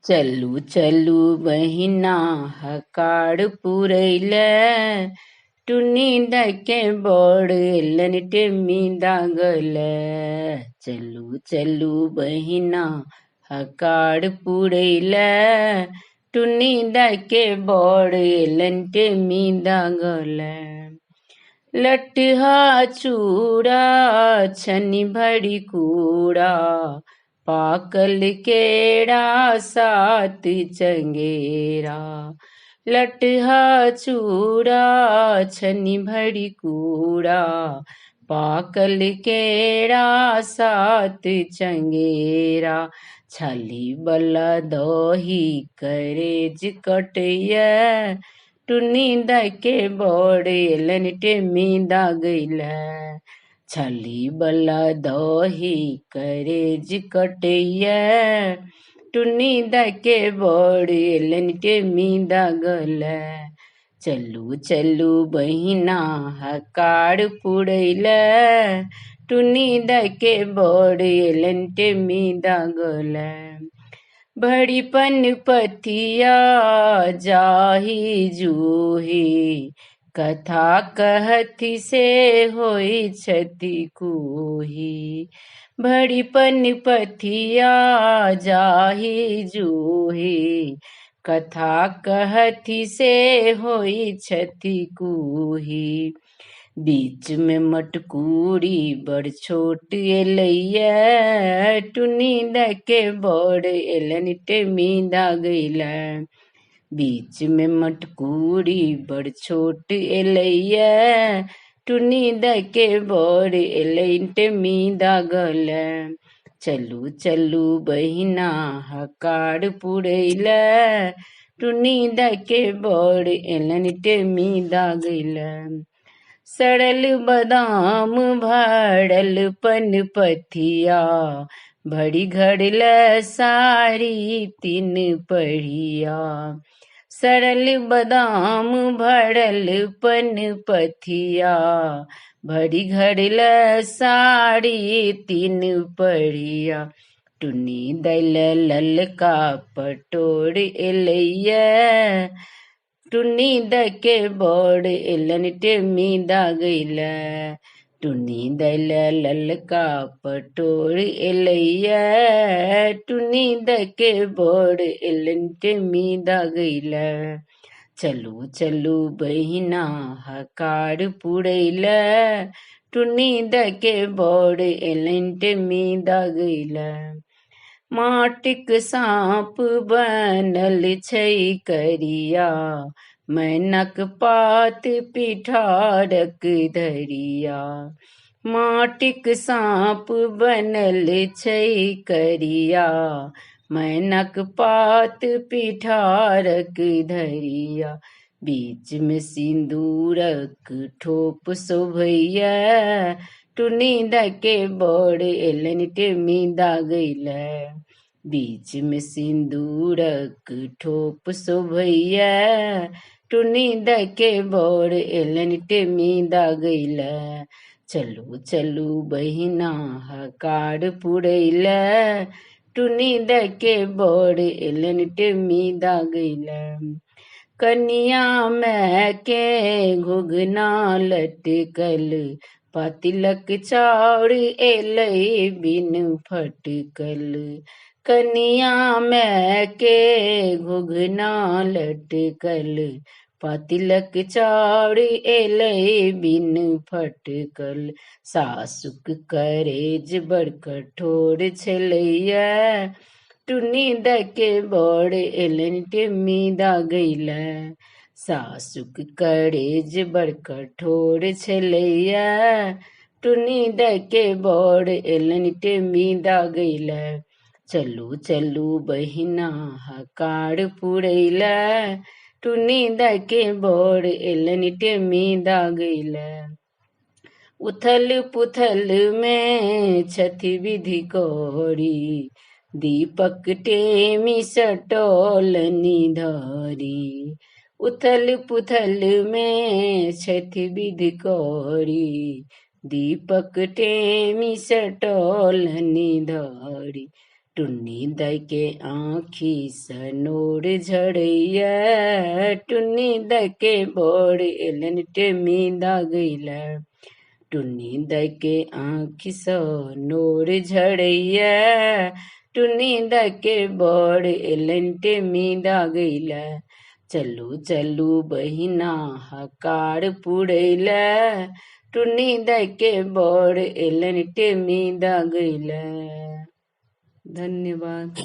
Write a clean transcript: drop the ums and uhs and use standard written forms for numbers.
चलू चलू बहिना हकार पुरैले, टुन्नी दाइ के बड़ एलनि टेमी दागले। चलू चलू बहिना हकार पुरैले, टुन्नी दाइ के बड़ एलनि टेमी दागले। लटहा चूड़ा छनि भरि कूड़ा, पाकल केरा सात चंगेरा। लटहा चूड़ा छनि भरि कूड़ा, पाकल केरा सात चंगेरा। छाली बला दही करेज कटैया, टुन्नी दाइ के बड़ एलनि टेमी दागैले। छाली बला दही करेज कटैया, टुन्नी दाइ के बड़ एलनि टेमी दागले। चलू चलू बहिना हकार पुरैले, टुन्नी दाइ के बड़ एलनि टेमी दागले। भरिपन पथिया जाही जूही, कथा कहथि से होइ छथि कूही। भरिपन पथिया जाही जूही, कथा कहथि से होइ छथि कूही। बीच में मटकूरी बड़ छोट एलैया, टुन्नी दाइ के बड़ एलनि टेमी दागैले। बीच में मटकूरी बड़ छोट एलैया, टुन्नी दाइ के बड़ एलनि टेमी दागले। चलू चलू बहिना हकार पुरैले, टुन्नी दाइ के बड़ एलनि टेमी दागैले। सड़ल बदाम भरल पन पथिया, भरि घर ले सारी तीन पढ़िया। सड़ल बदाम भरल पन पथिया, भरि घर ले सारी तीन पढ़िया। टुन्नी दाइ ले ललका पटोर एलैया, टुन्नी दाइ के बड़ एलनि टेमी दागैले। टुन्नी दाइ ले ललका पटोर एलैया, टुन्नी दाइ के बड़ एलनि टेमी दागैले। चलू चलू बहिना हकार पुरैले, टुन्नी दाइ के बड़ एलनि टेमी दागैले। माटिक साँप बनल छै करिया, मैनक पात पिठारक धरिया। माटिक साँप बनल छै करिया, मैनक पात पिठारक धरिया। बीच में सिन्दूरक ठोप शोभैया, टुन्नी दाइ के बड़ एलनि टेमी दागैले। बीच में सिन्दूरक ठोप शोभैया, टुन्नी दाइ के बड़ एलनि टेमी दागैले। चलू चलू बहिना हकार पुरैले, टुन्नी दाइ के बड़ एलनि टेमी दागैले। कनिया माय के घुघना लटकल, पातिलक चाउर एलै बिनु फटकल। कनिया माय के घुघना लटकल, पातिलक चाउर एलै बिनु फटकल। सासुक करेज बड़ कठोर छलैया, टुन्नी दाइ के बड़ एलनि टेमी दागैले। सासुक करेज बड़ कठोर छलैया, टुन्नी दाइ के बड़ एलनि टेमी दागैले। चलू चलू बहिना हकार पुरैले, टुन्नी दाइ के बड़ एलनि टेमी दागैले। उथल पुथल में छथि विधि करी, दीपक टेमी सटौलनि धरी। उथल पुथल में छथि विधि करी, दीपक टेमी सटौलनि धरी। टुन्नी दाइ के आँखिसँ नोर झरैया, टुन्नी दाइ के बर एलनि टेमी दागैले। टुन्नी दाइ के आँखिसँ नोर झरैया, टुन्नी दाइ के बर एलनि टेमी दागैले। चलू चलू बहिना हकार पुरैले, टुन्नी दाइ के बर एलनि टेमी दागैले। धन्यवाद।